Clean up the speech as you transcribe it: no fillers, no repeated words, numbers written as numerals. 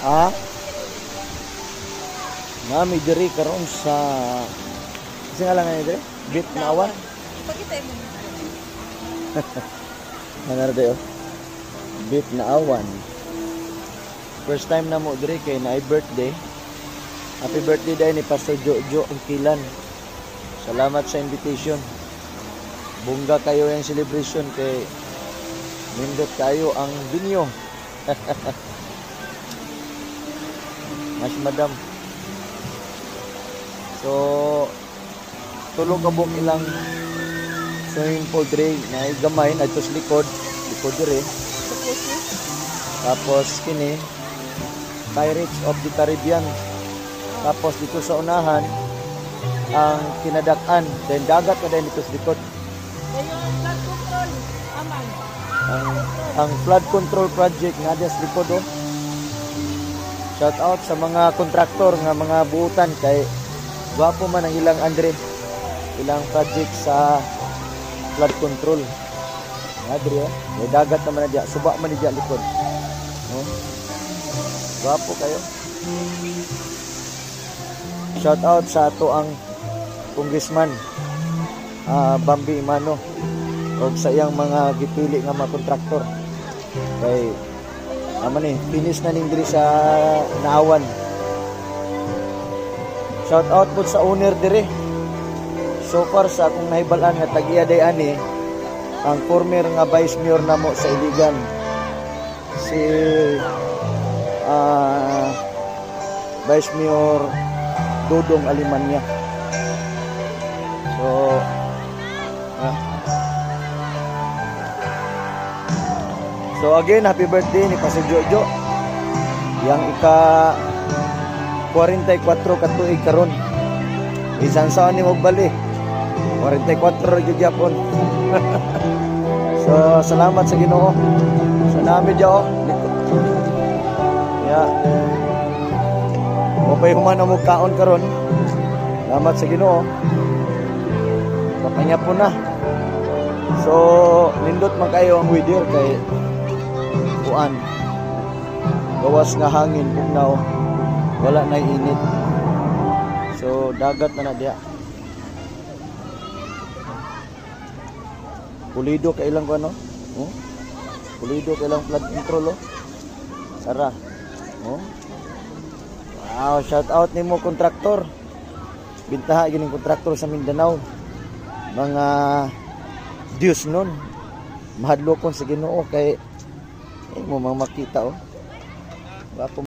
Ah? Nami diri karon sa kasi nga lang diri? Bit Naawan. Ipakita mo. Ano na? Bit Naawan. First time na mo diri kay naay birthday. Happy birthday dahil ni Pastor Jojo Hikilan. Salamat sa invitation. Bongga kayo yung celebration kay nindot kayo ang binyo. Mas madam. So, tulo ka buok ilang swimming pool diri na gamay na sa likod, likod diri. Tapos kini Pirates of the Caribbean. Tapos dito sa unahan ang kinadak-an, then dagat na din dito sa likod. Flood control. Aman. Ang flood control project nga diya sa likod oh. Shout out sa mga kontraktor nga mga buutan kay gwapo man ang ilang andre ilang project sa flood control. Nga diri oh. May dagat naman na diya, suba man ni diya likod. No? Gwapo kayo. Shout out sa ato ang congressman Bambi Imano og sa iyang mga gipili nga mga kontraktor kay amo ni finish na ning diri sa Naawan. Shout out po sa owner diri. So far sa akong nahibal-an nga tag-iya day ani ang former nga vice mayor namo sa Iligan, si Vice Mayor Dodong Alimanya. So So again, happy birthday ni Pastor Jojo. Yang ika 44 ka tuig karon. Bisan saan ni bali. 44 gyud gyapon. So salamat sa Ginoo. So nami diya oh. Ya. Mo pay human mo kaon karon. Salamat sa Ginoo. Kapanya po na. So nindot man kayo ang weather kay kuan. Gawas nga hangin bugnaw. Wala na init. So dagat na na diya. Pulido kay ilang kuan no? Oh? Pulido kay ilang flood control oh. Sara. Oh. Wow, shout out nimo kontraktor. Bintaha gining kontraktor sa Mindanao. Mga Diyos nun. Mahadlokon sa Ginoo kay mo mga makita oh. Gwapo.